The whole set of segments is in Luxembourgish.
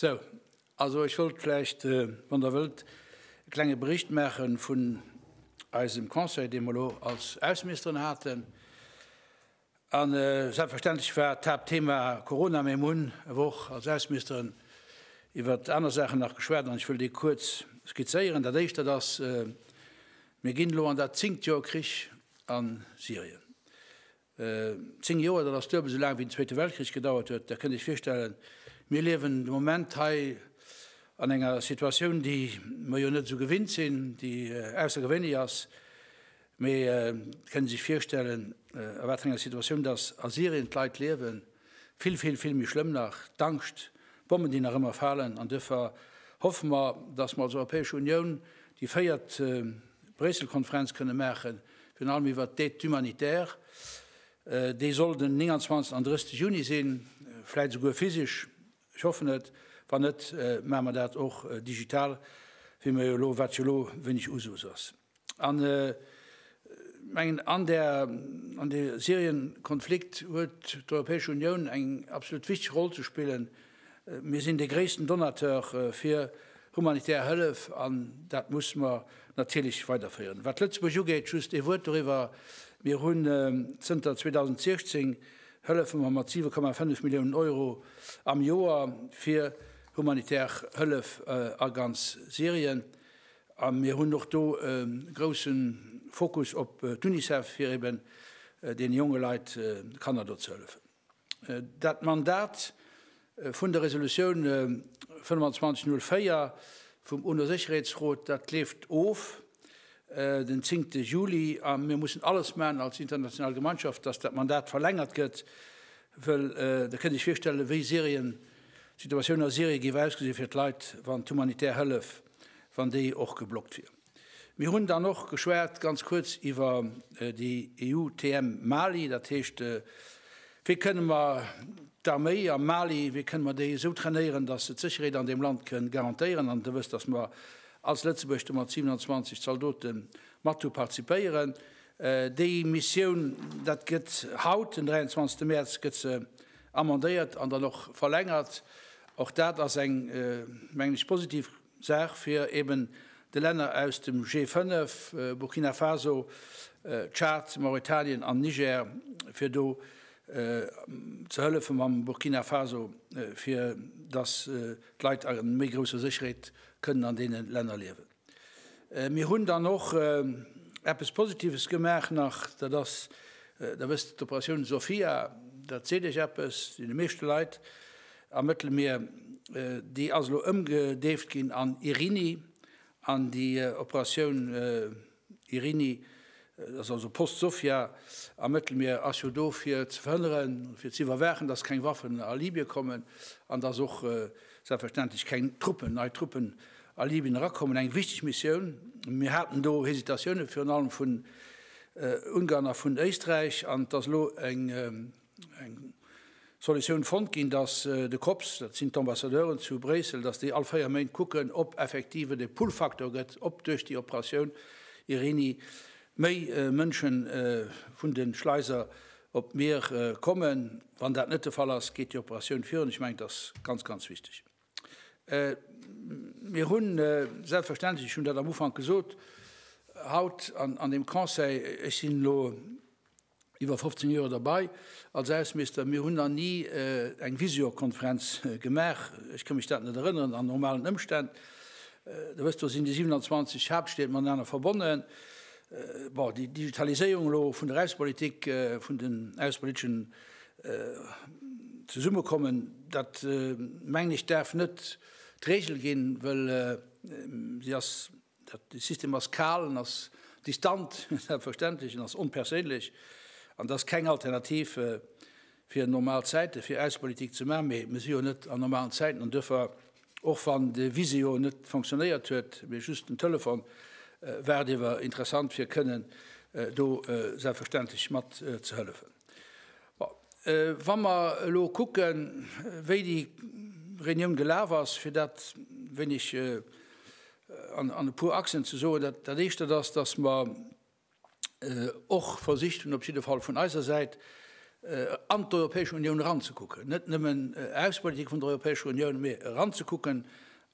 Sou, also ech wollt vläicht, wann Der wëllt, e klenge Bericht maache vun eisem Conseil, dee mer elo als Ausseministeren haten. A selbstverständlech war d'Haaptthema Corona, mee mir hunn awer och als Ausseministeren iwwer aner Saachen nach geschwat an ech wëll déi kuerz skizzéieren. Dat Éischt, dat ass, mir ginn elo an dat zéngt Joer Krich a Syrien. 10 Joer, dat ass duebel esou laang wéi den Zweete Weltkrich gedauert huet. Der kënnt Iech virstellen, mir liewen de Moment hei an enger Situatioun, déi mer jo net esou gewinnt sinn, déi aussergewéinlech ass. Mee et kënnt ee sech virstellen, a wat fir enger Situatioun dass a Syrien d'Leit liewen. Vill, vill, vill méi schlëmm nach, d'Angscht, d'Bommen, déi nach ëmmer falen. An duerfir hoffe mer, dass mer als Europäesch Unioun déi véiert Bréissel-Konferenz kënne maachen, virun allem iwwert d'Aide humanitaire. Déi soll den 29 an 30 Juni sinn, vläit esouguer physesch, ech hoffen et. Wann net, maache mer dat och digital, wéi mer jo elo, wat jo elo wéineg Usus ass. An mengen, an där, an de Syrien-Konflikt huet d'Europäesch Unioun eng absolut wichteg Roll ze spillen. Mir sinn dee gréissten Donateur fir humanitär Hëllef an dat musse mer natierlech weiderféieren. Wat Lëtzebuerg ugeet, just ee Wuert doriwwer, Mir hunn zënter 2016 hëllefe mer mat 7,5 Milliounen Euro am Joer fir humanitär Hëllef a ganz Syrien. A mir hunn och do e grousse Fokus op d'UNICEF, fir eben deene jonge Leit, de Kanner do ze hëllefen. Dat Mandat vun der Resolutioun 2504 vum UNO-Sécherheetsrot, dat leeft of den zéngte Juli a mir mussen alles maachen als international Gemeinschaft, datt dat Mandat verlängert gëtt, wëll Der kënnt Iech virstellen, wéi Syrien, d'Situatioun a Syrien géif ausgesinn fir d'Leit, wann d'humanitär Hëllef, wann déi och geblockt wier. Mir hunn dann och geschwat, ganz kuerz, iwwer déi EUTM Mali, dat heescht, wéi kënne mer d'Arméi am Mali, wéi kënne mer déi esou trainéieren, datt se d'Sécherheet an deem Land kënn garantéieren. An Der wësst, datt mer als Lëtzebuerg do mat 27 Zaldote mat do participéieren. Déi Missioun, dat gëtt haut, den 23. Mäerz, gëtt se amendéiert an dann och verlängert. Och dat ass eng, mengen ech, positiv Saach, fir eben de Länner aus dem G5, Burkina Faso, Tschad, Mauretanien an Niger, fir do ze hëllefe mam Burkina Faso, fir datt d'Leit a méi grousser Sécherheet kënnen an deene Länner liewen. Mir hunn dann och eppes Positives gemaach nach, dat ass, Der wësst, d'Operatioun Sophia, dat seet Iech eppes, deene meeschte Leit, Am Mëttelmier, déi ass elo ëmgedeeft ginn an Irini, an déi Operatioun Irini, dat ass also Post-Sophia am Mëttelmier, ass jo do fir ze verhënneren, fir ze iwwerwaachen, datt keng Waffen a Libye kommen an datt och selbstverständlech keng Truppen, nei Truppen a Libyen erakommen. Eng wichteg Missioun. Mir haten do Hesitatioune virun allem vun Ungarn a vun Éisträich an et ass elo eng eng Solutioun fonnt ginn, dass de COPS, dat sinn d'Ambassadeuren zu Bréissel, dass déi all 4 Méint kucken, ob effektiv et e Pull-Faktor gëtt, ob duerch déi Operatioun Irini méi Mënsche vun de Schleiser op d'Mier kommen. Wann dat net de Fall ass, geet déi Operatioun virun. Ech mengen, dat ass ganz, ganz wichteg. Mir hunn selbstverständlech, ech hunn dat am Ufank gesot, haut an deem Conseil, ech sinn elo iwwer 15 Joer derbei als Ausseminister, mir hunn nach ni eng Visiokonferenz gemaach, ech ka mech dat net erënneren, an normalen Ëmstänn. Der wësst, do sinn déi 27 Haaptstied matenaner verbonnen. Bon, déi Digitaliséierung elo vun der Aussepolitik, vun den aussepoliteschen Zesummekommen, dat mengen ech däerf net d'Regel ginn, wëll si ass, Dat de System ass kal, en ass distant, selbstverständlech, en ass onperséinlech an et ass keng Alternativ fir normal Zäiten, fir Aussepolitik ze maachen. Mee mir si jo net an normalen Zäiten an duerfir, och wann de Visio net fonctionnéiert huet, mee just den Telefon, war et ewer interessant fir kënnen do selbstverständlech mat ze hëllefen. Bon, wa mer elo kucken, wéi déi Reunioun gelaf ass, fir dat wéineg an e puer Achsen ze soen. Dat Éischt, dat ass, dass mer och versicht hunn, op jidde Fall vun eiser Säit. an d'Europäesch Unioun eranzekucken, net nëmmen Auspolitik vun der Europäescher Unioun, mee eranzekucken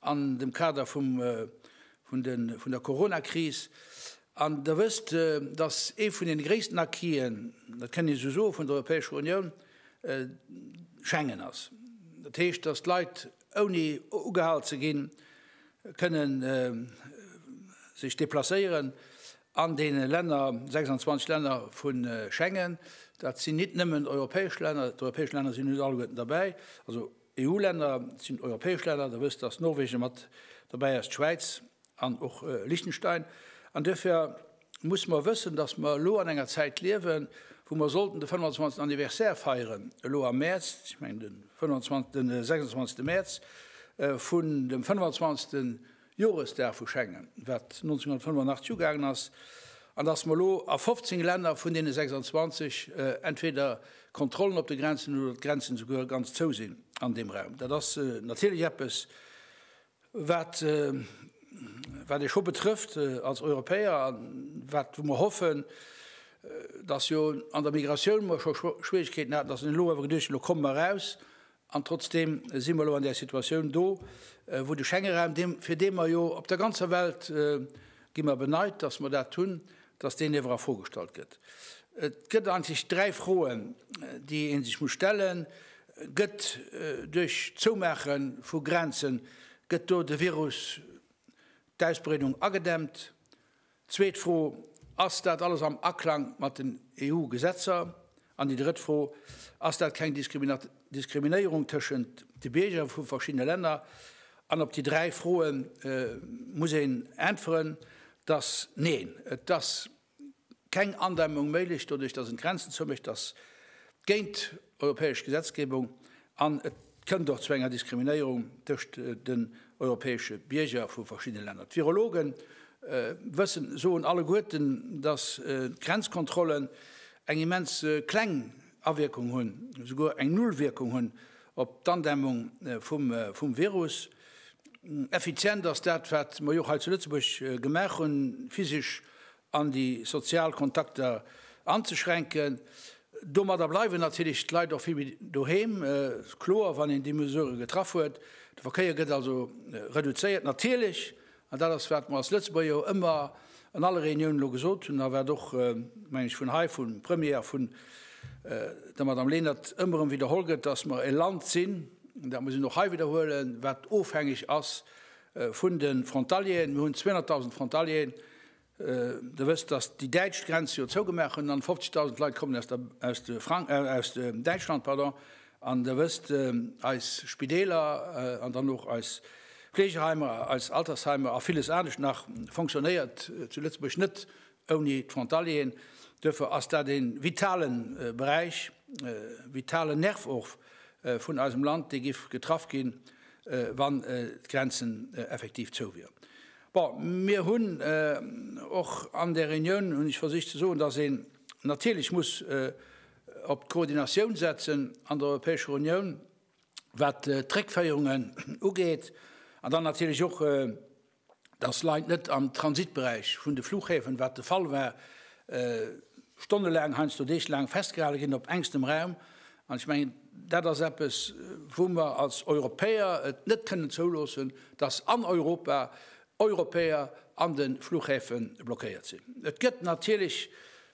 an dem Kader vum, vun de, vun der Coronakris. An Der wësst, dass ee vun deene gréissten Acquisen, dat kënnt een esou soen, vun der Europäescher Unioun Schengen ass. Dat heescht, dass d'Leit ouni ugehal ze ginn, kënnen sech deplacéieren an deene Länner, 26 Länner vu Schengen. Dat sinn nit nëmmen europäesch Länner, d'europäesch Länner sinn net alleguerten derbäi, also EU-Länner, et sinn europäesch Länner, Der wësst, dass Norwegen mat derbäi ass, d'Schwäiz an och Liechtenstein. An duerfir musse mer wëssen, dass mer elo an enger Zäit liewen, wou mer sollten de 25. Anniversaire feieren, elo am Mäerz, ech mengen de 25, de 26. Mäerz, vun dem 25. Joresdag vu Schengen, wat 1985 ugaangen ass, an dass mer elo a 15 Länner vun deene 26 entweder Kontrollen op de Grenzen hunn oder d'Grenzen souguer ganz zou sinn an deem Raum. Dat ass natierlech eppes, wat wat ee scho betrëfft als Europäer a wat wou mer hoffen, dass jo an der Migratioun mer scho Schwierigkeeten haten, dass een elo awer geduecht huet, elo komme mer eraus an trotzdeem si mer elo an där Situatioun do, wou de Schengeraum, deem fir dee mer jo op der ganzer Welt gi mer beneit, dass mer dat hunn, dass deen ewer a Fro gestallt gëtt. Et gëtt eigentlech dräi Froen, déi ee sech muss stellen. Gëtt duerch d'Zoumaache vu Grenzen, gëtt do de Virus, d'Ausbreedung agedämmt? Zweet Fro, Ass dat alles am Aklang mat den EU-Gesetzer? An déi drëtt Fro, Ass dat keng Diskriminéierung tëschent de Bierger vu verschiddene Länner? An op déi dräi Froe muss een äntweren, dass neen, et ass keng Andämmung méiglech doduerch, dass een d'Grenzen zoumécht, dass géint europäesch Gesetzgebung an et kënnt och zu enger Diskriminéierung tëscht den europäesche Bierger vu verschiddene Länner. D'Virologen wëssen, soen alleguerten, dass d'Grenzkontrollen eng immens kleng Awierkung hunn, esouguer eng Nullwierkung hunn op d'Andämmung vum Virus. Effizient ass dat, wat mer jo och hei zu Lëtzebuerg gemaach hunn, physesch an déi sozial Kontakter anzeschränken. Domadder bleiwen natierlech d'Leit och vill méi doheem, kloer, wann een déi Mesurë getraff huet. De Verkéier gëtt also reduzéiert, natierlech, an dat ass, wat mer als Lëtzebuerger jo ëmmer an alle Reuniounen elo gesot hunn a wat och, mengen ech, vun hei, vum Premier a vun der Madame Lenert ëmmer erëm widderholl gëtt, dass mer e Land sinn, dat muss een och hei widderhuelen, wat ofhängeg ass vun de Frontalieren. Mir hunn 200.000 Frontalieren. Der wësst, dass déi Däitsch d'Grenz jo zougemaach hunn an 50.000 Leit kommen aus der, aus de Frank, aus de Däitschland, pardon. An Der wësst, eis Spideeler an dann och eis Fleegeheimer, eis Altersheimer a villes anescht nach fonctionnéiert zu Lëtzebuerg net ouni d'Frontalieren. Duerfir ass dat e vitale Beräich, vitalen Nerv och vun eisem Land, dee giff getraff ginn, wann d'Grenzen effektiv zou wieren. Bon, mir hunn och an där Reunioun, hunn ech versicht ze soen, dass een natierlech muss op d'Koordinatioun setzen an der Europäescher Unioun, wat d'Réckféierungen ugeet, an dann natierlech och, dass Leit net am Transitberäich vun de Flughäfen, wat de Fall war, stonnelaang, heiansdo deeglaang festgehale ginn op engstem Raum. An ech mengen, dat ass eppes, wou mer als Europäer et net kënnen zouloossen, dass an Europa Europäer an de Flughäfe blockéiert sinn. Et gëtt natierlech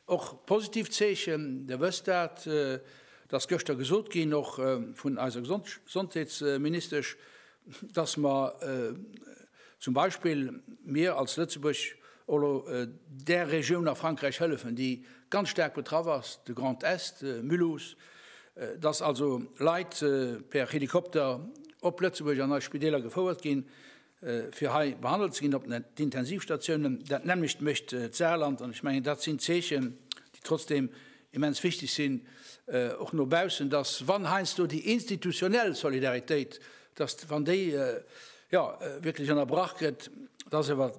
och positiv Zeechen, Dir wësst dat, et ass gëschter gesot ginn, och vun eiser Gesondheetsministesch, dass mer zum Beispill, mir als Lëtzebuerg, och elo där Regioun a Frankräich hëllefen, déi ganz staark betraff ass, de Grand Est, Mulhouse, dass also Leit per Helikopter op Lëtzebuerg an eis Spideeler gefouert ginn, fir hei behandelt ze ginn op den Intensivstatiounen. Dat nämmlecht mécht d'Saarland. An ech mengen, dat sinn Zeechen, déi trotzdeem immens wichteg sinn, och no baussen, dass, wann heiansdo déi institutionell Solidaritéit, dass, wann déi, jo, wierklech ënnerbrach gëtt, dass awer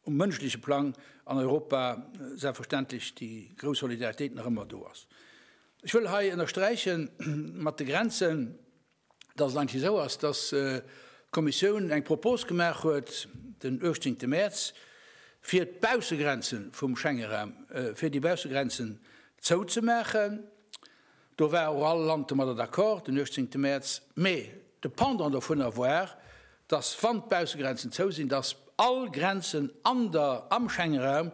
um mënschleche Plang an Europa selbstverständlech déi grouss Solidaritéit nach ëmmer do ass. Ech wëll hei ënnersträichen, mat de Grenzen, dass et eigentlech esou ass, dass d'Kommissioun eng Propos gemaach huet den 18. Mäerz, fir d'Baussegrenze vum Schengeraum, fir déi Baussegrenzen zouzemaachen. Do war och all Land domadder d'accord, den 18. Mäerz. Mee de Pendant dovunner war, dass, wann d'Baussegrenzen zou sinn, dass all Grenzen an der, am Schengenraum,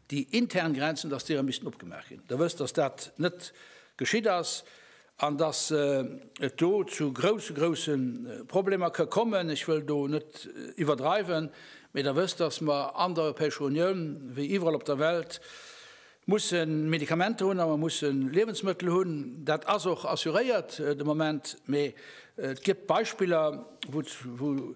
déi intern Grenzen, dass déi erëm missten opgemaach ginn. Der wësst, dass dat net geschitt ass an dass et do zu grousse, grousse Problemer ka kommen. Ech wëll do net iwwerdreiwen, mee Der wësst, dass mer an der Europäescher Unioun, wéi iwwerall op der Welt, musse Medikamenter hunn a mer musse Liewensmëttel hunn. Dat ass och assuréiert de Moment, mee et gëtt Beispiller, wou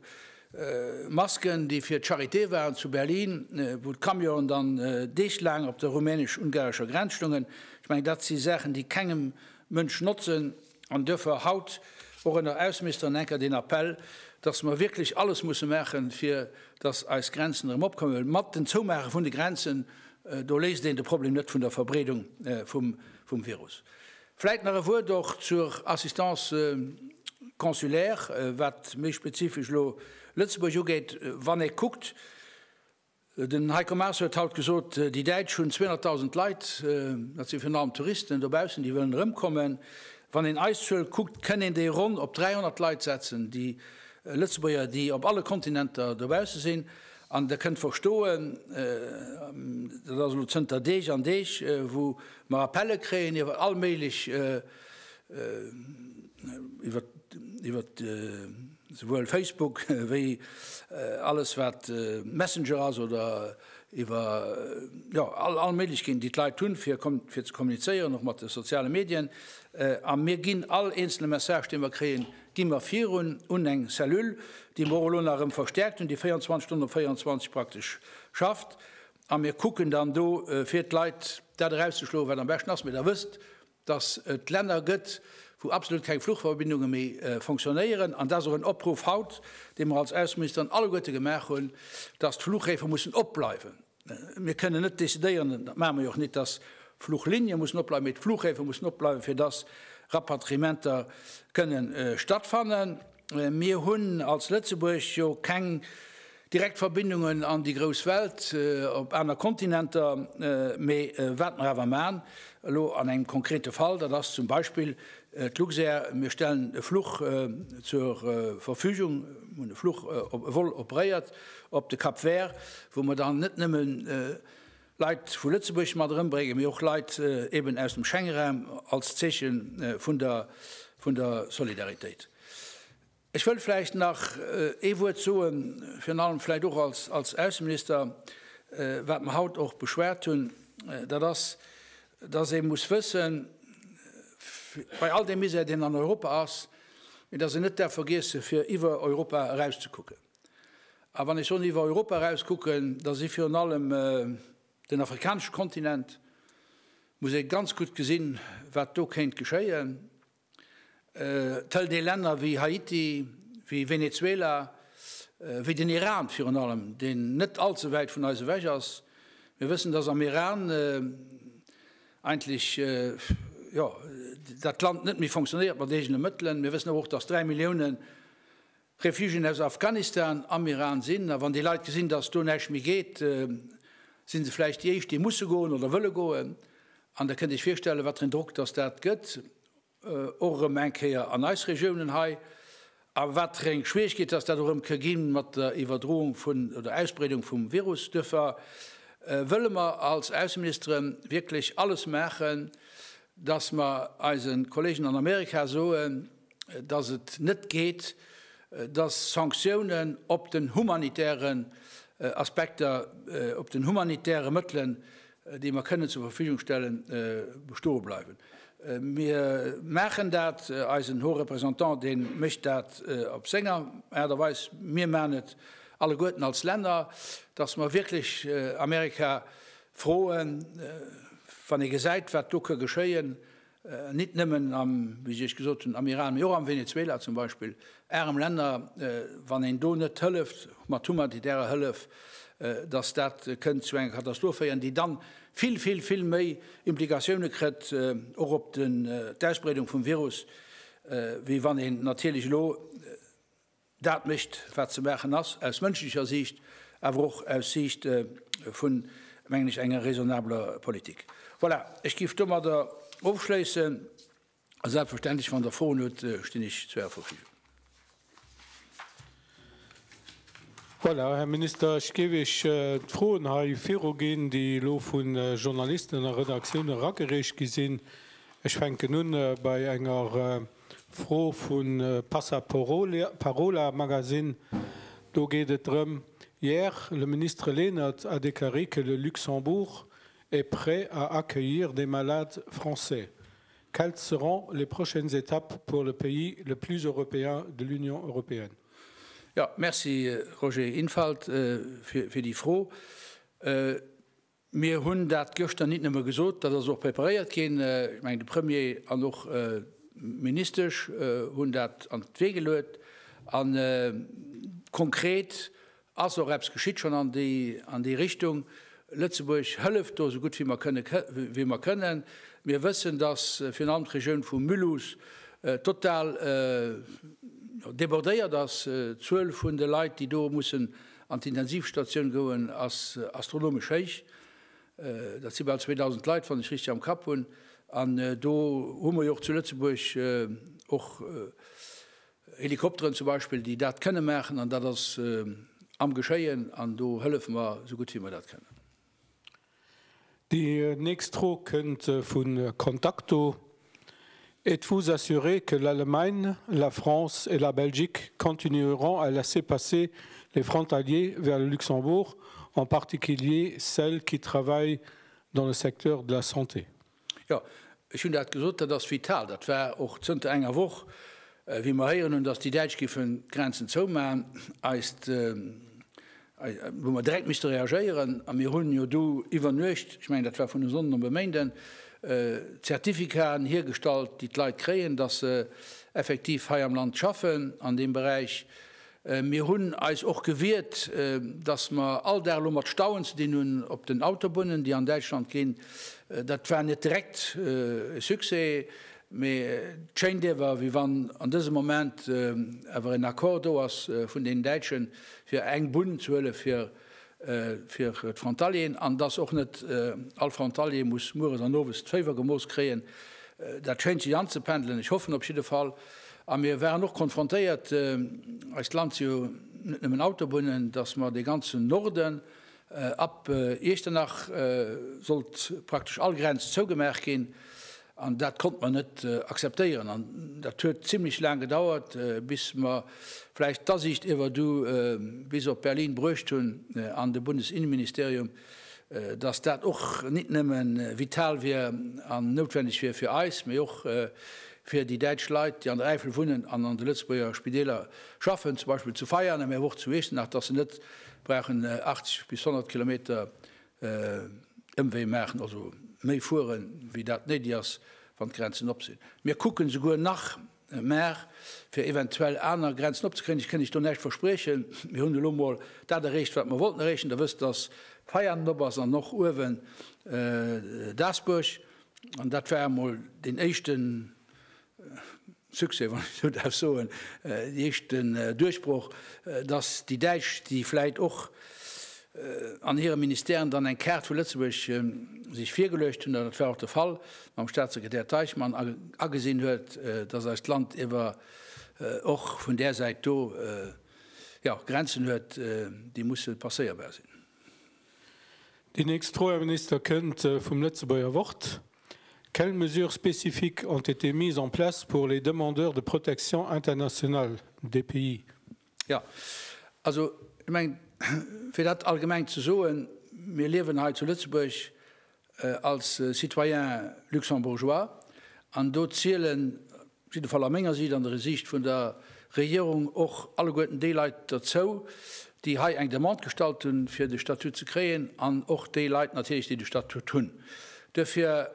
Masken, déi fir d'Charité waren zu Berlin, wou d'Camionen dann deeglaang op der rumänesch-ungarescher Grenz stungen. Ech mengen, dat si Saachen, déi kengem Mënsch notzen. An duerfir haut och ënner Ausministeren enker deen Appell, dass mer wierklech alles musse maachen, fir dass eis Grenzen erëm opkommen. Well mat den Zoumaache vun de Grenzen, do léist een de Problem net vun der Verbreedung vum Virus. Vläit nach e Wuert och zur Assistance consulaire, wat méi spezifesch elo Lëtzebuerg ugeet. Wann ee kuckt, Den Heiko Maas huet haut gesot, déi Däitsch hunn 200.000 Leit, dat si virun allem Touristen dobaussen, déi wëllen erëmkommen. Wann een eis Zuel kuckt, kënn een déi ronn op 300 Leit setzen, déi Lëtzebuerger, déi op alle Kontinenter dobausse sinn. An Der kënnt verstoen, dat ass elo zënter Deeg an Deeg, wou mer Appelle kréien iwwer all méiglech, iwwer, iwwer souwuel Facebook wéi alles wat Messenger ass oder iwwer, jo, all, all Méiglechkeeten, déi d'Leit hunn, fir, fir ze kommunizéieren, och mat de soziale Medien. A mir ginn all eenzele Message, dee mer kréien, gi mer virun un eng Cellule, déi mer och elo nach erëm verstärkt hunn, déi 24 Stonnen op 24 praktesch schafft. A mir kucken dann do, fir d'Leit dat erauszeschloen, wat am beschten ass. Mee Der wësst, dass et Länner gëtt, wou absolut keng Fluchverbindunge méi fonctionnéieren, an dat ass och en Opruff haut, dee mer als Ausseministeren alleguerte gemaach hunn, dass d'Fluchhäfe mussen opbleiwen. Mir kënnen net decidéieren, dat maache mer jo och net, dass Fluchlinie mussen opbleiwen, mee d'Fluchhäfe mussen opbleiwen, fir dass Rapatriementer kënnen stattfannen. Mir hunn als Lëtzebuerg jo keng direkt Verbindungen an déi grouss Welt, op aner Kontinenter, mee wat mer awer man, elo an engem konkrete Fall, dat ass zum Beispill d'Luxair, mir stellen e Fluch zur Verfügung, mir hunn e Fluch, e Vol operéiert op de Cap Vert, wou mer dann net nëmmen Leit vu Lëtzebuerg mat erëmbréngen, mee och Leit eben aus dem Schengenraum als Zeeche vun der Solidaritéit. Ech wëll vläicht nach ee Wuert soen, virun allem vläicht och als Ausseminister, wat mer haut och beschwat hunn, dat ass, dass ee muss wëssen, bei all deem Misär, deen an Europa ass, mee dass een net däerf vergiessen, fir iwwer Europa erauszekucken. A wann ech soen iwwer Europa eraus kucken, da si virun allem den afrikanesche Kontinent, muss ee ganz gutt gesinn, wat do kéint geschéien. Et hëlt ee Länner wéi Haiti, wéi Venezuela, wéi den Iran virun allem, deen net allze wäit vun eis ewech ass. Mir wëssen, dass am Iran eigentlech, jo, dat Land net méi fonctionnéiert mat eegene Mëttelen. Mir wëssen awer och, dass 3 Milliounen Refugiéen aus Afghanistan am Iran sinn, a wann déi Leit gesinn, datt do näischt méi geet, si se vläicht déi éischt, déi musse goen oder wëlle goen. An Der kënnt Iech virstellen, wat fir en Drock datt dat gëtt, och erëm eng Kéier an eis Regiounen hei, a wat fir eng Schwierigkeet datt dat och erëm ka gi mat der Iwwerdroung vun oder Ausbreedung vum Virus. Duerfir wëlle mer als Ausseministere wierklech alles maachen, datt mer eise Kollegen an Amerika soen, dass et net geet, dass Sanktiounen op den humanitären Aspekter, op den humanitäre Mëttelen, déi mer kënnen zur Verfügung stellen, bestoe bleiwen. Mir maachen dat, eisen Haut Représentant, dee mécht dat op senger Aart a Weis, mir maachen et alleguerten als Länner, dass mer wierklech Amerika froen, wann ee gesäit, wat do ka geschéien, Nit nëmmen am, wéi ech Iech gesot hunn, am Iran, mee och am Venezuela zum Beispill, arem Länner, wann een do net hëlleft mat humanitärer Hëllef, datt dat kënnt zu enger Katastroph féieren, déi dann vill, vill, vill méi Implikatioune kritt, och op d'Ausbreedung vum Virus, wéi wann een natierlech elo dat mécht, wat ze maachen ass, aus mënschlecher Siicht, awer och aus Siicht vun, mengen ech, enger raisonnabeler Politik. Voilà, ech géif domadder ofschléissen. A selbstverständlech, wann Der Froen hutt, stinn ech zu Ärer Verfügung. Voilà, Här Minister, ech géif Iech d'Froen hei viruginn, déi elo vu Journalisten a Redaktioune eragereecht gi sinn. Ech fänken un bei enger Fro vu Passaparola Magazine. Do geet et drëm, Hier, le ministre Lenert a déclaré que le Luxembourg est prêt à accueillir des malades français. Quelles seront les prochaines étapes pour le pays le plus européen de l'Union européenne? Jo, merci Roger Infalt fir déi Fro. Mir hunn dat gëschter nit nëmme gesot, dat ass och preparéiert ginn. Ech mengen de Premier an och d'Ministesch hunn dat an d'Wee geluet. A konkret Ass och eppes geschitt schonn an déi an déi Richtung. Lëtzebuerg hëlleft do esou gutt wéi mer kënne wéi mer kënnen. Mir wëssen, dass virun allem d'Regioun vu Mulhouse total débordéiert ass. D'Zuel vun de Leit, déi do mussen an d'Intensivstatioun goen, ass astronomesch héich. Dat si bal 2.000 Leit, wann ech richtig am Kapp hunn. An do hu mer jo och zu Lëtzebuerg och Helikopteren zum Beispill, déi dat kënne maachen, an dat ass am Geschéien, an do hëllefe mer esou gutt wéi mer dat kënnen. Déi nächst Fro kënnt vu Contacto. Êtes-vous assuré que l'Allemagne, la France et la Belgique continueront à laisser passer les frontaliers vers le Luxembourg, en particulier celles qui travaillent dans le secteur de la santé? Jo, ech hunn dat gesot, dat ass vital. Dat war och zënter enger Woch, wéi mer héieren hunn, datt déi Däitsch giffen d'Grenzen zoumaachen, eist, wou mer direkt misste reagéieren. A mir hunn jo du iwwer Nuecht, ech mengen, dat war vun e Sonnden op e Méinden, Zertifikaten hiergestallt, déi d'Leit kréien, datt se effektiv hei am Land schaffen an deem Beräich. Mir hunn eis och gewiert, dass mer all Dag elo mat Stauen ze dinn hunn op den Autobunnen, déi an Däitschland ginn. Dat war net direkt e Succès, mee et schéint iewer, wéi wann an dësem Moment awer en Accord do ass vun deenen Däitschen, fir eng Bunn ze huele fir fir d'Frontalieren an dass och net all Frontalier muss mueres an owes d'Féiwer gemooss kréien. Dat schéint sech anzependelen, ech hoffen op jidde Fall. A mir waren och konfrontéiert, eist Land si jo net nëmmen Autobunnen, dass mer dee ganzen Norden ab Iechternach sollt praktesch all Grenz zougemaach ginn. An dat konnte mer net akzeptéieren. An dat huet zimlech laang gedauert, bis mer vläicht d'Asiicht iwwer du bis op Berlin bruecht hunn an de Bundesinnenministerium, dass dat och nit nëmme vital wier an noutwenneg wier fir eis, mee och fir déi däitsch Leit, déi an der Äifel wunnen an an de Lëtzebuerger Spideeler schaffen, zum Beispill zu Veianen, mee awer och zu Iechternach, dass se net brauchen 80 bis 100 Kilometer Ëmwee maachen, also méi fueren, wéi dat néideg ass, wann d'Grenzen op sinn. Mir kucken esouguer nach mer, fir eventuell aner Grenzen opzekréien. Ech kënn Iech do näischt verspriechen. Mir hunn elo mol dat erreecht, wat mer wollten erreechen. Der wësst, dass Veianen op ass an och uewen Dasbuerg. An dat war emol deen éischten Succès, wann ech esou däerf soen, déi éischten Duerchbroch, datt déi Däitsch, déi vläit och an hire Ministèren dann eng Kaart vu Lëtzebuerg sech virgeluecht hunn, an dat war och de Fall mam Staatssekretär Teichmann, agesinn huet, datt eist Land iewer och vun där Säit do, jo, Grenzen huet, déi musse passéierbar sinn. Déi nächst Fro, Här Minister, kënnt vum Lëtzebuerger Wort. Quelles mesures spécifiques ont été mises en place pour les demandeurs de protection internationale, DPI? Jo, also ech mengen, fir dat allgemeng ze soen, mir liewen hei zu Lëtzebuerg als Citoyens luxembourgeois an do zielen, op jidde Fall a menger Siicht, an der Siicht vun der Regierung, och alleguerten déi Leit derzou, déi hei eng Demande gestallt hunn, fir de Statut ze kréien, an och déi Leit natierlech, déi de Statut hunn. Duerfir,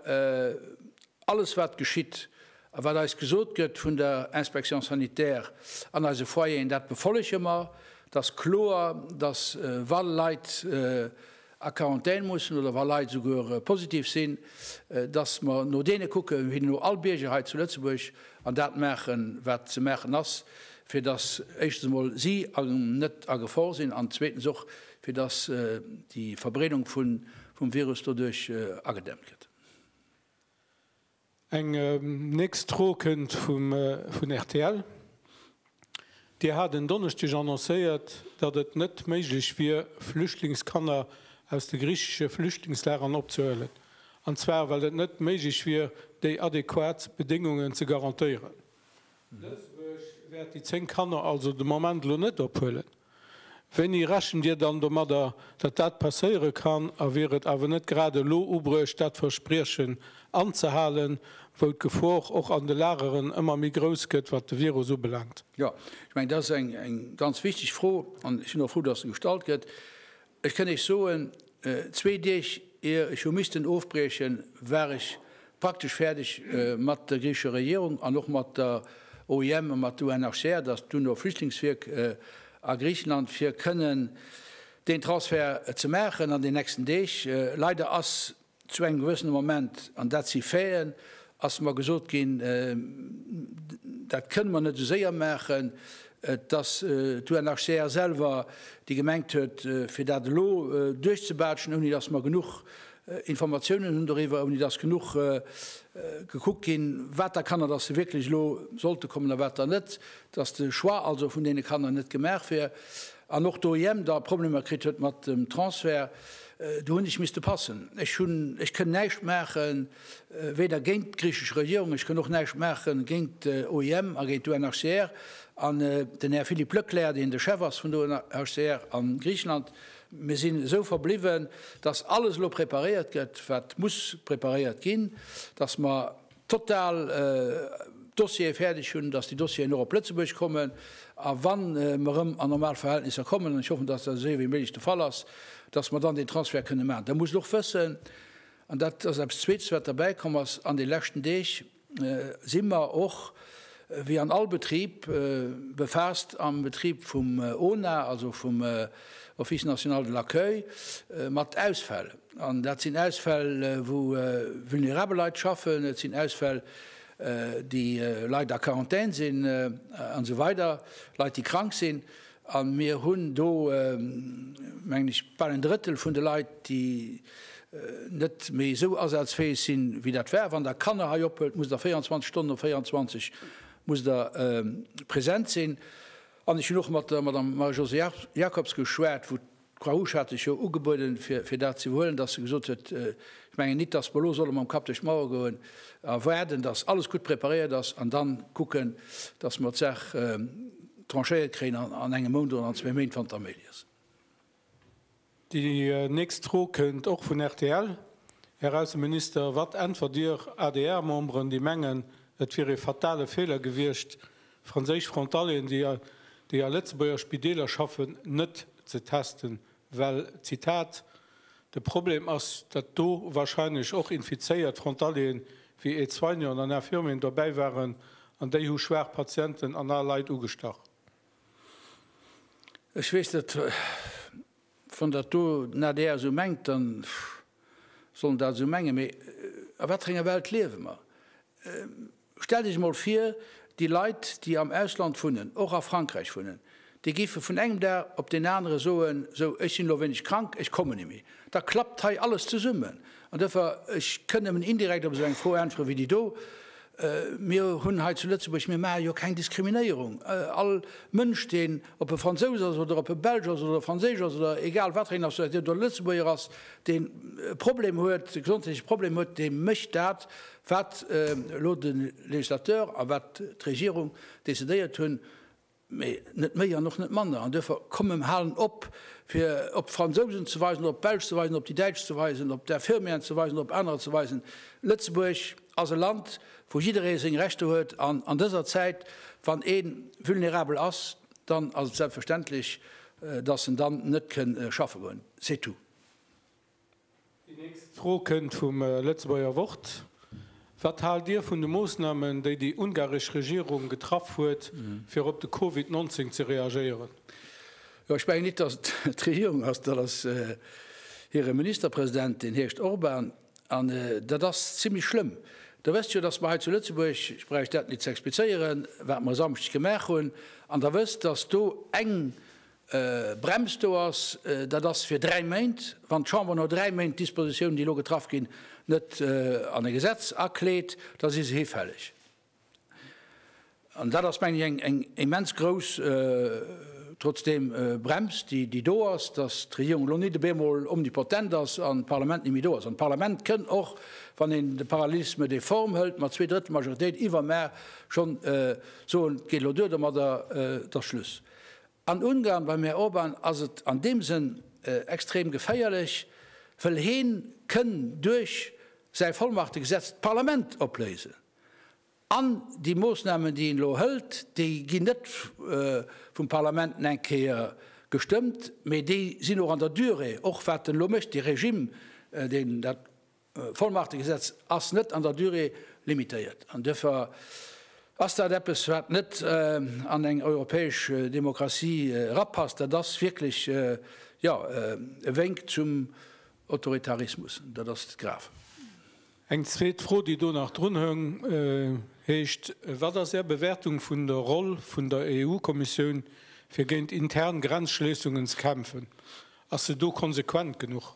alles wat geschitt a wat eis gesot gëtt vun der Inspection sanitaire an eise Foyeren, dat befollege mer. Et ass kloer, dass wa Leit a Quarantän mussen oder wa Leit esouguer positiv sinn, dass mer no deene kucken, wéi no all Bierger hei zu Lëtzebuerg, an dat maachen, wat ze maachen ass, fir dass éischtens emol si net a Gefor sinn an zweetens och, fir dass déi Verbreedung vum Virus doduerch agedämmt gëtt. Eng nächst Fro kënnt vum vun rtl. Dir hat en Donneschdeg annoncéiert, datt et net méiglech wier, Flüchtlingskanner aus de griichesche Flüchtlingslagern opzehuelen. An zwar well et net méiglech wier, déi adequat Bedéngungen ze garantéieren. Lëtzebuerg wäert déi 10 Kanner also de Moment elo net ophuelen. Wéini rechent Dir dann domadder, datt dat passéiere kann? A wier et awer net grad elo ubruecht, dat Verspriechen anzehalen, wou d'Gefor och an de Lageren ëmmer méi grouss gëtt, wat de Virus ubelaangt? Jo, ech mengen, dat ass eng ganz wichteg Fro an ech sinn och frou, datt se gestallt gëtt. Ech kënn Iech soen, zwee Deeg ier ech hu missten ofbriechen, war ech praktesch fäerdeg mat der griichescher Regierung an och mat der OIM a mat der UNHCR, dat ass d'UNO-Flüchtlingswierk a Griichenland, fir kënnen deen Transfert ze maachen an den nächsten Deeg. Leider ass Zu engem gewëssene Moment, an dat si Faiten, ass mer gesot ginn, dat kënne mer net esou séier maachen, dass d'UNHCR selwer, déi gemengt huet, fir dat elo duerchzebaatschen, ouni dass mer genuch Informatiounen hunn doriwwer, ouni dass genuch gekuckt ginn, wat der Kanner dass se wierklech elo sollte kommen a wat der net, dass de Choix also vun deene Kanner net gemaach wier an och d'OIM da Problemer kritt huet mat dem Transfert. Do hunn ech misste passen. Ech hunn, ech kënn näischt maachen, weder géint d'griichesch Regierung, ech kënn och näischt maache géint d'OIM a géint d'UNHCR. An den Här Philippe Leclerc, deen de Chef ass vun der UNHCR a Griichenland, mir sinn esou verbliwwen, datt alles elo preparéiert gëtt, wat muss preparéiert ginn, datt mer total Dossiere fäerdeg hunn, dass déi Dossieren och op Lëtzebuerg kommen a wa mer erëm an normal Verhältnisser kommen, an ech hoffen, dass dat esou séier wéi méiglech de Fall ass, dass mer dann deen Transfert kënne maachen. Der musst och wëssen, an dat ass eppes Zweetes, wat derbäi komm ass an de leschten Deeg, si mer och, wéi an all Betrib, befaasst am Betrib vum ONA, also vum Office national de l'accueil, mat Ausfäll. An dat sinn Ausfäll, wou vulnerabel Leit schaffen, et sinn Ausfäll, déi Leit a Quarantän sinn an esou weider, Leit, déi krank sinn. A mir hunn do, mengen ech, bal en Drëttel vun de Leit, déi net méi esou asazfäeg sinn, wéi dat war. Wann Der Kanner hei ophuelt, musst Der 24 Stonnen op 24 musst Der present sinn. An ech hunn och mat der Madame Marie-Josée Jacobs geschwat, wou D'Croix-Rouge hat sech jo ugebueden, fir dat ze iwwerhuelen, dass se gesot huet, Ech mengen nit, dass mer elo solle mam Kapp duerch d'Mauer goen a waarden, dass alles gutt preparéiert ass an dann kucken, dass mer d'Saach tranchéiert kréien an engem Mount oder an zwéi Méint, wann et da méiglech ass. Déi nächst Fro kënnt och vun rtl. Här Ausseminister, wat äntwert Dir ADR-Memberen, déi mengen, et wier ee fatale Feeler gewiescht, Franséisch Frontalieren, déi a Lëtzebuerger Spideeler schaffen, net ze testen, well, Zitat, de Problem ass, datt do warscheinlech och infizéiert Frontalieren wéi Aide-soignanten an Infirmieren dobäi waren an déi hu schwaach Patienten an al Leit ugestach. Ech weess net, wann dat do den adr esou mengt, dann soll en dat esou mengen, mee a wat fir enger Welt liewe mer? Stellt Iech emol vir, déi Leit, déi am Ausland wunnen, och a Frankräich wunnen, déi géife vun engem Dag op deen anere soen, Sou, ech sinn elo wéineg krank, ech kommen net méi. Da klappt hei alles zesummen. An duerfir, ech kënn nëmmen indirekt op esou eng Fro äntweren wéi déi do. Mir hunn hei zu Lëtzebuerg, mir maache jo keng Diskriminéierung. All Mënsch, deen, ob e Fransous ass oder ob e Belsch ass oder Franséisch ass oder egal wat fir eng Nationalitéit oder Lëtzebuerger ass, deen e Problem huet, e gesondheetleche Problem huet, dee mécht dat, Wat elo de Législateur a wat d'Regierung decidéiert hunn, mee net méi an och net manner. An duerfir, komm mer halen op, fir op d'Fransousen ze weisen, op d'Belsch ze weisen, op déi Däitsch ze weisen, op d'Infirmieren ze weisen, op anerer ze weisen. Lëtzebuerg ass e Land, wou jidderee seng Rechter huet. An an dëser Zäit, wann ee vulnerabel ass, dann ass et selbstverständlech, dass en dann net kënn schaffe goen. C'est tout. Déi nächst Fro kënnt vum Lëtzebuerger Wort. Wat haalt Dir vun de Moossnamen, déi déi ungaresch Regierung getraff huet, fir op de Covid 19 ze reagéieren? Jo, ech mengen nit, datt et d'Regierung ass, dat ass hire Ministerpresident, deen heescht Orban, an dat ass zimlech schlëmm. Der wësst jo, datt mer hei zu Lëtzebuerg, ech bräicht dat nit ze explizéieren, wat mer e Samschdeg gemaach hunn, an Der wësst, datt do eng. Brems do ass, dat ass fir 3 Méint. Wann d'Chamber no 3 Méint d'Dispositiounen, déi elo getraff ginn, net an e Gesetz akleet, da si se hifälleg. An dat ass, mengen ech, eng, eng immens grouss, trotzdeem, Brems, déi, déi do ass, dass d'Regierung elo net op eemol omnipotent ass an d'Parlament net méi do ass. An d'Parlament kënn och, wann een de Parallélisme des formes hëlt, mat Zweedrëttelmajoritéit iwwermaar schonn soen, et geet elo duer domadder, et ass Schluss. An Ungarn, beim Här Orbán, ass et an deem Sënn extrem geféierlech, wëll heen kënn duerch säi Vollmachtegesetz d'Parlament opléisen. An déi Moossnamen, déi een elo hëlt, déi ginn net vum Parlament eng Kéier gestëmmt, mee déi sinn och an der Durée, och wat en elo mécht, dee Regime, deen dat Vollmachtegesetz ass net an der Durée limitéiert. An duerfir ass dat eppes, wat net an eng europäesch Demokratie erapasst. Dat ass wierklech, jo, e Wénk zum Autoritarismus. Dat ass grav. Eng zweet Fro, déi do nach drunhëng, heescht, Wat ass Är Bewäertung vun der Roll vun der EU-Kommissioun, fir géint intern Grenzschléissungen ze kämpfen? Ass se do konsequent genuch?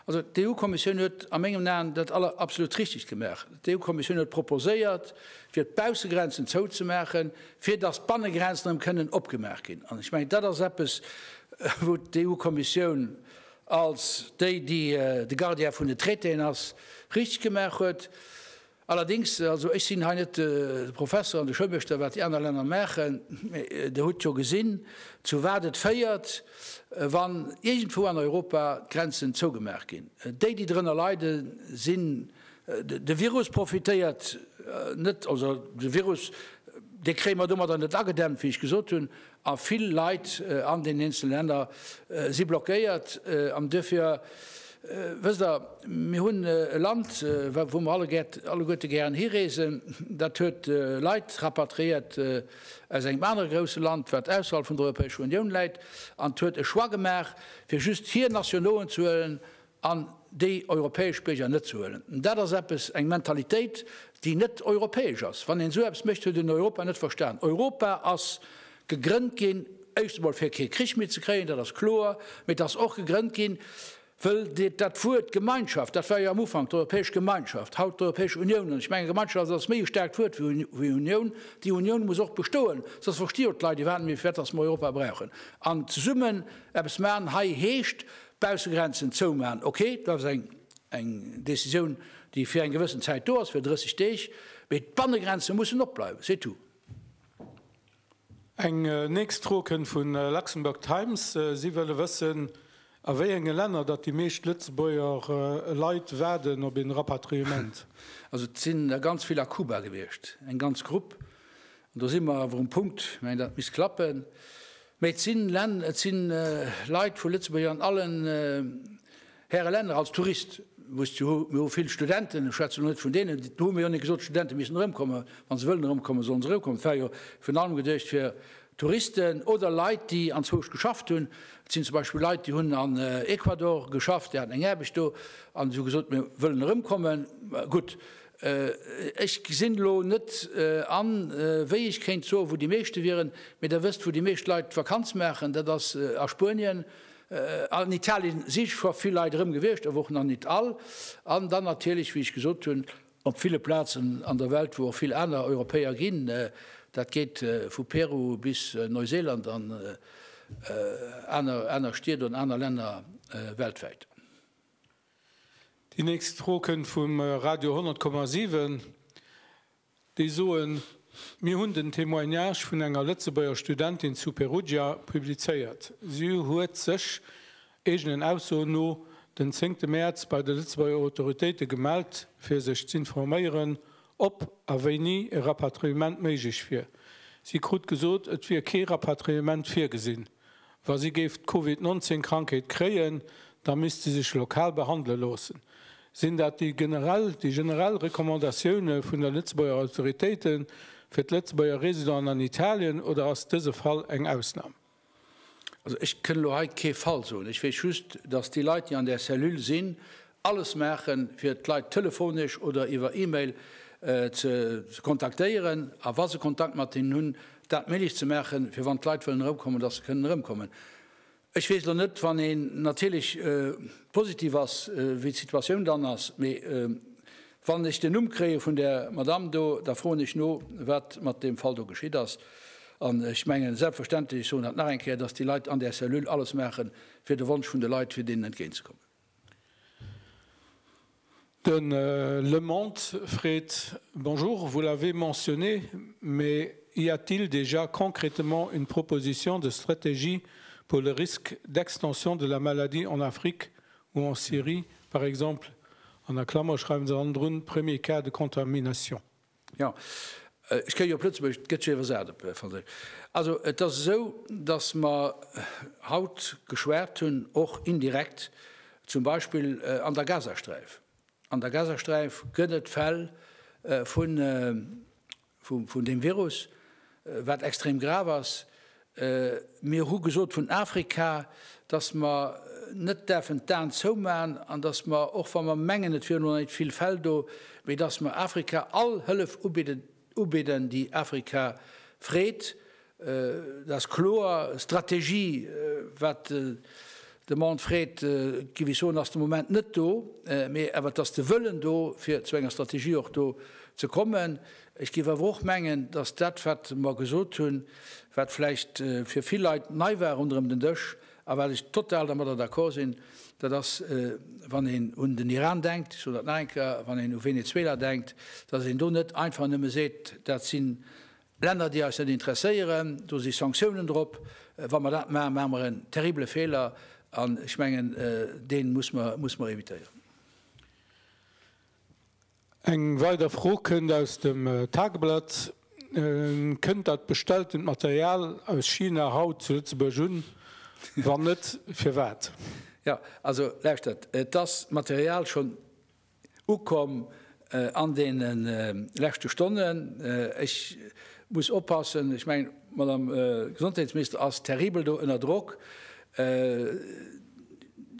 Also d'EU-Kommissioun huet a mengen Aen dat aller absolut richtig gemaach. D'EU-Kommissioun huet proposéiert, fir d'Baussegrenzen zouzemaachen, fir datt d'Bannegrenzen erëm kënnen opgemaach ginn. An ech mengen, dat ass eppes, wou d'EU-Kommissioun als déi, déi de Gardien vun den Traitéen ass, richteg gemaach huet. Allerdings, also ech sinn hei net de Professer an de Schoulmeeschter, wat déi aner Länner maachen, mä Der hutt jo gesinn, zu wat et féiert, wann iergendwou an Europa d'Grenzen zougemaach ginn. Déi, déi drënner leiden, sinn, de Virus profitéiert net, also de Virus, dee kréie mer domadder net agedämmt, wéi ech gesot hunn, A vill Leit an deenen eenzele Länner si blockéiert. An duerfir, wësst Der, mir hunn e Land, wou mer alleguerte gären hireesen, dat huet Leit rapatriéiert aus engem anere grousse Land, wat ausserhalb vun der Europäescher Unioun läit, an et huet e Choix gemaach, fir just hir Nationaux ze huelen an déi europäesch Bierger net ze huelen. Dat ass eppes, eng Mentalitéit, déi net europäesch ass. Wann een esou eppes mécht, huet een Europa net verstan. Europa ass gegrënnt ginn, éischt emol fir kee Krich méi ze kréien, dat ass kloer, mee et ass och gegrënnt ginn, wëll dat Wuert Gemeinschaft, dat war jo am Ufank d'Europäesch Gemeinschaft, haut d'Europäesch Unioun, an ech mengen, Gemeinschaft ass méi e staarkt Wuert wéi Unioun, déi Unioun muss och bestoen, soss versti jo d'Leit iwwerhaapt net méi, firwat dass mer Europa brauchen. An zesummen eppes maachen hei heescht, D'Baussegrenzen zoumaachen, ok, dat ass eng Decisioun, déi fir eng gewëssen Zäit do ass, fir 30 Deeg, mee d'Bannegrenze mussen opbleiwen, c'est tout. Eng nächst Fro kënnt vu Luxembourg Times. Si wëlle wëssen, a wéi enge Länner datt déi meescht Lëtzebuerger Leit waarden op een Rapatriement. Also et sinn der ganz vill a Kuba gewiescht, eng ganz Grupp. An do si mer awer um Punkt, ech mengen, dat misst klappen. Mee et sinn Länn, et si Leit vu Lëtzebuerg an allen Häre Länner als Tourist. Wusst jo, mir hu vill Studenten, ech schwätzen elo net vun deenen, do hu mir jo net gesot, d'Studente missten erëmkommen. Wa se wëllen erëmkommen, sollen se erëmkommen. Et war jo virun allem geduecht fir Touristen oder Leit, déi anzwousch geschafft hunn. Et sinn zum Beispill Leit, déi hunn an Ecuador geschafft, déi haten eng Aarbecht do an se hu gesot, mir wëllen erëmkommen. Gutt, Ech gesinn elo net an, wéi ech kéint soen, wou déi meeschte wieren, mee Der wësst, wou déi meescht Leit d'Vakanz maachen, dat ass a Spuenien. An Italien si scho vill Leit erëm gewiescht, awer och nach nit all. An dann natierlech, wéi ech gesot hunn, op ville Plazen an der Welt, wou och vill aner Europäer ginn. Dat geet vu Peru bis Neuseeland an aner Stied an aner Länner weltwäit. Déi nächst Fro kënnt vum Radio 100,7. Déi soen, Mir hunn den Témoignage vun enger Lëtzebuerger Studentin zu Perugia publizéiert. Si huet sech, eegenen Aussoen no, den zéngte Mäerz bei de Lëtzebuerger Autoritéite gemellt, fir sech z'informéieren, ob a wéini e Rapatriement méiglech wier. Si krut gesot, et wier kee Rapatriement virgesinn. Wa si géif d'Covid 19 Krankheet kréien, da misst si sech lokal behandele loossen. Sinn dat déi generell déi generell Recommandatioune vun der Lëtzebuerger Autoritéite fir d'Lëtzebuerger Residenten an Italien oder ass dëse Fall eng Ausnam? Also ech kënn elo hei kee Fall soen. Ech weess just, datt déi Leit, déi an där Cellule sinn, alles maachen, fir d'Leit telefonesch oder iwwer E-Mail ze kontaktéieren a wa se Kontakt mat hinnen hunn, dat méiglech ze maachen, fir wann d'Leit wëllen erëmkommen, datt se kënnen erëmkommen. Ech weess elo net, wann een natierlech positiv ass, wéi d'Situatioun dann ass, mee wann ech den Numm kréie vun där Madamm do, da froen ech no, wat mat deem Fall do geschitt ass. An ech mengen selbstverständlech, ech soen dat nach eng Kéier, dass déi Leit an där Cellule alles maachen, fir de Wonsch vun de Leit, fir deenen entgéintzekommen. De Le Monde freet, Bonjour, vous l'avez mentionné, mais y a-t-il déjà concrètement une proposition de stratégie pour le risque d'extension de la maladie en Afrique ou en Syrie, par exemple? An a Klammer schreiwen se hannendrun, premier cas de contamination. Jo, ech kréie jo op Lëtzebuergesch, et gëtt jo iwwersat op Franséisch. Also et ass esou, datt mer haut geschwat hunn, och indirekt, zum Beispill an der Gazasträif. An der Gazasträif gëtt et Fäll vun vun deem Virus, wat extrem grav ass. Mir hu gesot vun Afrika, dass mer net däerfen d'Aen zoumachen an dass mer, och wa mer mengen, et wieren elo nach net vill Fäll do, mee dass mer Afrika all Hëllef ubidden, déi Afrika freet. Dat ass kloer. Strategie, wat de Monde freet, géif ech soen, ass de Moment net do, mee awer et ass de Wëllen do, fir zu enger Strategie och do ze kommen. Ech géif awer och mengen, dass dat, wat mer gesot hunn, wat vläicht fir vill Leit nei war ronderëm den Dësch a wat ech total dermadder d'accord sinn, dat ass, wann een un den Iran denkt, ech soen dat nach eng Kéier, wann een u Venezuela denkt, dass een do net einfach nëmme seet, dat si Länner, déi eis net interesséieren, do si Sanktiounen drop. Wa mer dat maachen, maache mer en terrible Feeler an ech mengen, dee muss mer, muss mer évitéieren. Eng weider Fro kënnt aus dem Tageblatt, Kënnt dat bestelltent Material aus China haut zu Lëtzebuerg un? Wann net, firwat? Jo, also lauschtert, et ass Material schonn ukomm an deene leschte Stonnen. Ech muss oppassen, ech mengen, d'Madame Gesondheetsminister ass terribel do ënner Drock.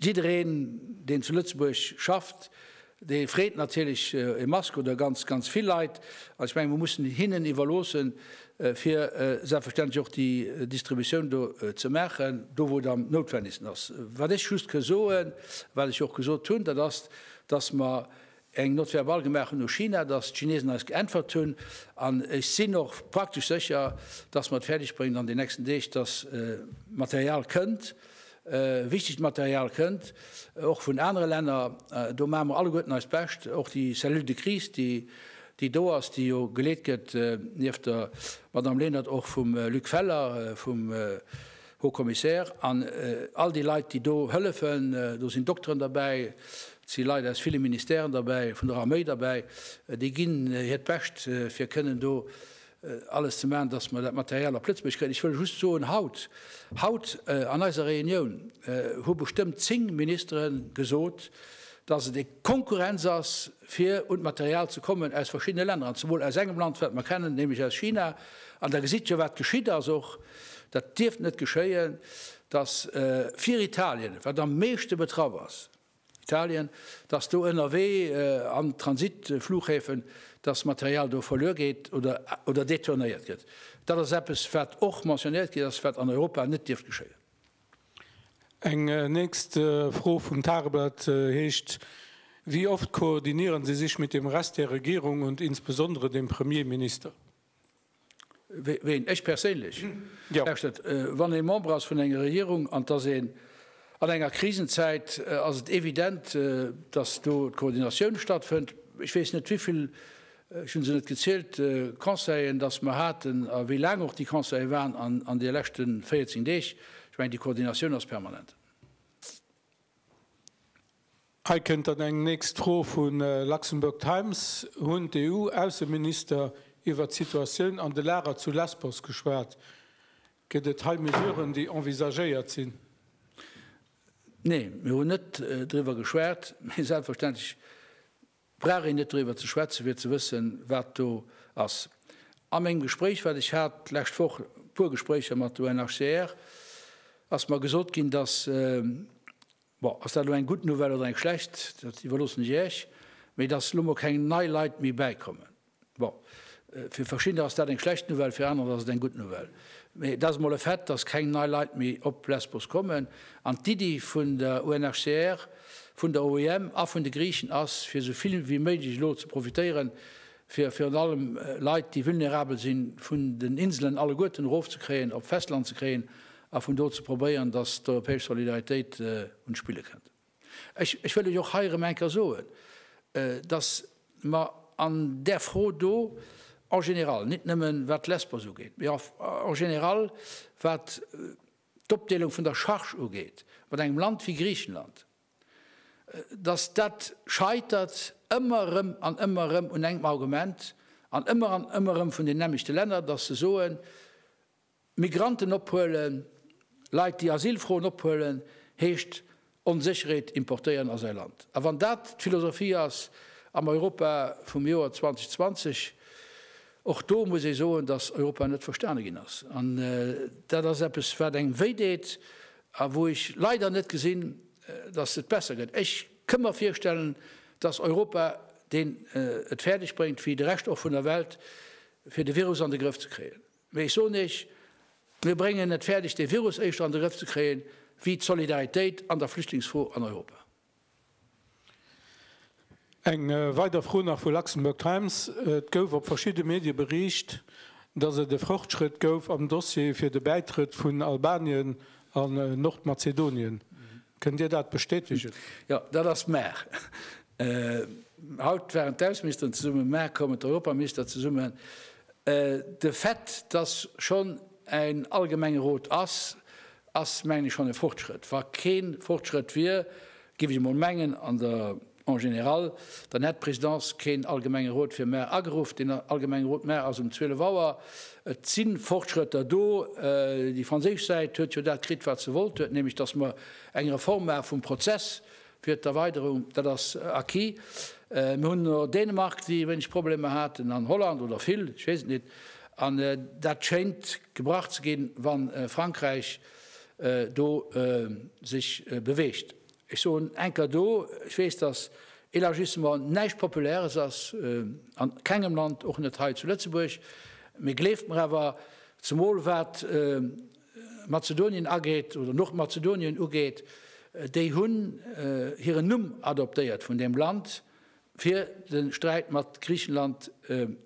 Jiddereen, deen zu Lëtzebuerg schafft, Dee freet natierlech e Mask oder ganz, ganz vill Leit. An ech mengen, mer mussen hinnen iwwerloossen, fir selbstverständlech och déi Distributioun do ze maachen, do wou et am noutwennegsten ass. Wat ech just ka soen, wat ech och gesot hunn, dat ass, dass mer eng Note verbale gemaach hunn u China, dass d'Chinesen eis geäntwert hunn. An ech sinn och praktesch sécher, dass mer et fäerdegbréngen an den nächsten Deeg, dass Material kënnt, Wichtegt Material kënnt och vun anere Länner. Do maache mer alleguerten eist Bescht. Och déi Cellule de crise, déi do ass, déi jo geleet gëtt nieft der Madame Lenert och vum Luc Feller, vum Haut Commissaire, an all déi Leit, déi do hëllefen. Do sinn Dokteren derbäi, et si Leit aus ville Ministèren derbäi, vun der Arméi derbäi, déi ginn hiert Bescht, fir kënnen do alles ze maachen, dass mer dat Material op Lëtzebuerg kréien. Ech wëll just soen, haut, haut an eiser Reunioun hu bestëmmt 10 Ministere gesot, dass et eng Konkurrenz ass, fir un d'Material ze kommen aus verschiddene Länner, an zemol aus engem Land, wat mer kennen, nämlech aus China. An da gesitt jo, wat geschitt ass och. Dat dierft net geschéien, dass fir Italien, wat am meeschte betraff ass, Italien, dass do ënnerwee an Transitflughäfen, dass Material do verluer geet oder oder detournéiert gëtt. Dat ass eppes, wat och mentionnéiert ginn ass, wat an Europa net dierft geschéien. Eng nächst Fro vum Tageblatt heescht, Wie oft koordinieren Sie sich mit dem Rest der Regierung und insbesondere dem Premierminister? Ween? Ech perséinlech? Lauschtert, wann ee Member ass vun enger Regierung an et ass een an enger Krisenzäit, ass et evident, datt do d'Koordinatioun stattfënnt. Ech weess net, wéivill, ech hu se net gezielt, Conseillen datt mer haten a wéi laang och déi Conseile waren an de leschte 14 Deeg. Ech mengen, déi Koordinatioun ass permanent. Hei kënnt dann eng nächst Fro vu Luxembourg Times, Hunn d'EU-Ausseminister iwwert d'Situatioun an de Lager zu Lesbos geschwat? Gëtt et hei Mesuren, déi envisagéiert sinn? Nee, mir hunn net driwwer geschwat. Mee selbstverständlech brauch een net driwwer ze schwätzen, fir ze wëssen, wat do ass. A mengem Gespréich, wat ech hat d'lescht Woch, e puer Gespréicher mat der UNHCR, ass mer gesot ginn, datt, Bon, ass dat elo eng gutt Nouvelle oder eng schlecht, dat iwwerloossen ech Iech, mee dass elo mol keng nei Leit méi bäikommen. Bon, Fir verschiddener ass dat eng schlecht Nouvelle, fir anerer ass et eng gutt Nouvelle. Mee et ass emol e Fait, dass keng nei Leit méi op Lesbos kommen. An d'Iddi vun der UNHCR, vun der OIM a vun de Griichen ass, fir esou vill wéi méiglech elo ze profitéieren, fir virun allem Leit, déi vulnerabel sinn, vun den Inselen alleguerten erofzekréien, op d'Festland ze kréien a vun do ze probéieren, dass d'europäesch Solidaritéit un d'Spille kënnt. Ech, ech wëll lech och hei erëm eng Kéier soen, dass mer an där Fro do en général, nit nëmmen wat Lesbos ugeet, mee en général wat d'Opdeelung vun der Charge ugeet, mat engem Land wéi Griichenland, dass dat scheitert ëmmer erëm an ëmmer erëm un engem Argument an ëmmer an ëmmer erëm vun den nämmlechte Länner, dass se soen, Migranten ophuelen, Leit déi Asyl froen ophuelen, heescht Onsécherheet importéieren a säi Land. A wann dat d'Philosophie ass am Europa vum Joer 2020, och do muss ee soen, datt Europa net verstane ginn ass. An dat ass eppes wat engem wéi deet a wou ech leider net gesinn, datt et besser gëtt. Ech kënn mer virstellen, datt Europa deen et fäerdeg bréngt, wéi de Rescht och vun der Welt, fir de Virus an de Grëff ze kréien. Mee ech soen Iech, mir bréngen et fäerdeg, dee Virus éischter an de Grëff ze kréien, wéi d'Solidaritéit an der Flüchtlingsfro an Europa. Eng weider Fro nach vu Luxembourg Times, Et gouf op verschidde Medie beriicht, datt et e Fortschrëtt gouf am Dossier fir de Bäitrëtt vun Albanien an Nordmazedonien. Kënnt Dir dat bestätegen? Jo, dat ass mar. Haut waren d'Ausseministeren zesummen, mar kommen d'Europaminister zesummen. De Fait, dass schonn en allgemenge Rot ass, ass, mengen ech, schonn e Fortschrëtt. Wa kee Fortschrëtt wier, géif ech emol mengen, an der en général, dann hätt d'Présidence keen allgemenge Rot fir mar ageruff. Deen allgemenge Rot mar ass um 12 Auer. Et si Fortschrëtter do. Déi franséisch Säit huet jo dat kritt, wat se wollt huet, nämlech dass mer eng Reform maache vum Prozess fir d'Erweiderung. Dat ass acquis. Mir hunn no Dänemark, déi e wéineg Problemer haten, an Holland, oder vill, ech weess et net. An dat schéint gebrach ze ginn, wa Frankräich do sech beweegt. Ech soen enker do, ech weess, datt Élargissement näischt Populäres ass, an kengem Land, och net hei zu Lëtzebuerg. Mee gleeft mer awer, zemol wat Mazedonien ageet, oder Nordmazedonien ugeet, déi hunn hiren Numm adoptéiert vun deem Land, fir de Sträit mat Griichenland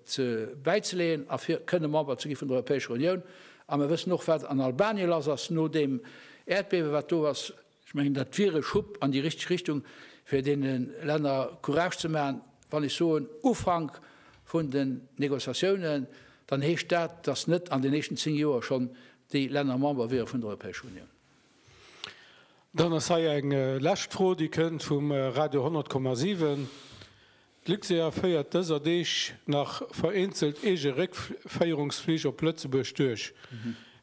ze bäizeleeën a fir kënne Member ze gi vun der Europäescher Unioun. A mer wëssen och, wat an Albanien lass ass no deem Äerdbiewe wat do ass. Ech mengen, dat wier e Schub an déi richteg Richtung, fir deene Länner Courage ze maachen. Wann ech soen Ufank vun den Négociatiounen, dann heescht dat, dass net an den éischten 10 Joer schonn déi Länner Member wiere vun der Europäescher Unioun. Dann ass hei eng lescht Fro, déi kënnt vum Radio 100,7. D'Luxair féiert dëser Deeg nach vereenzelt eege Réckféierungsflich op Lëtzebuerg duerch.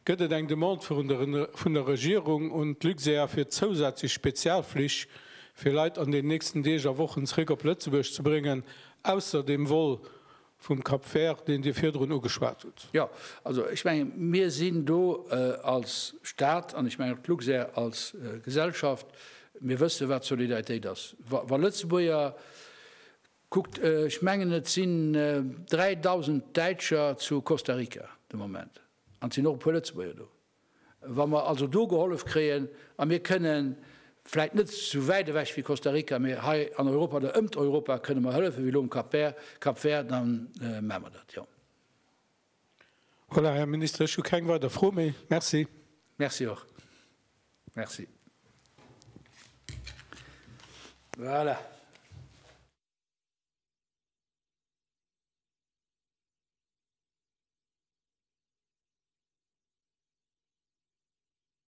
Gëtt et eng Demande vun der Regierung un d'Luxair fir zousätzlech Spezialflich fir Leit an den nächsten Deeg a Wochen zeréck op Lëtzebuerg ze bréngen, ausser dem Vol vum Cap Vert, deen Dir virdrun ugeschwat hutt? Jo, also ech mengen, mir sinn do als Staat an ech mengen och d'Luxair als Gesellschaft, Mir wësse wat Solidaritéit ass. Wa Lëtzebuerger, kuckt, ech mengen et sinn 3.000 Däitscher zu Costa Rica de Moment, an et sinn och e puer Lëtzebuerger do. Wa mer also do gehollef kréien, a mir kënnen, vläicht net esou wäit ewech wéi Costa Rica, mee hei an Europa oder ëmt Europa kënne mer hëllefen, wéi elo um Cap Vert, Cap Vert, da maache mer dat, jo. Voilà, Här Minister, ech hu keng weider Fro méi. Merci. Merci och. Merci. Voilà.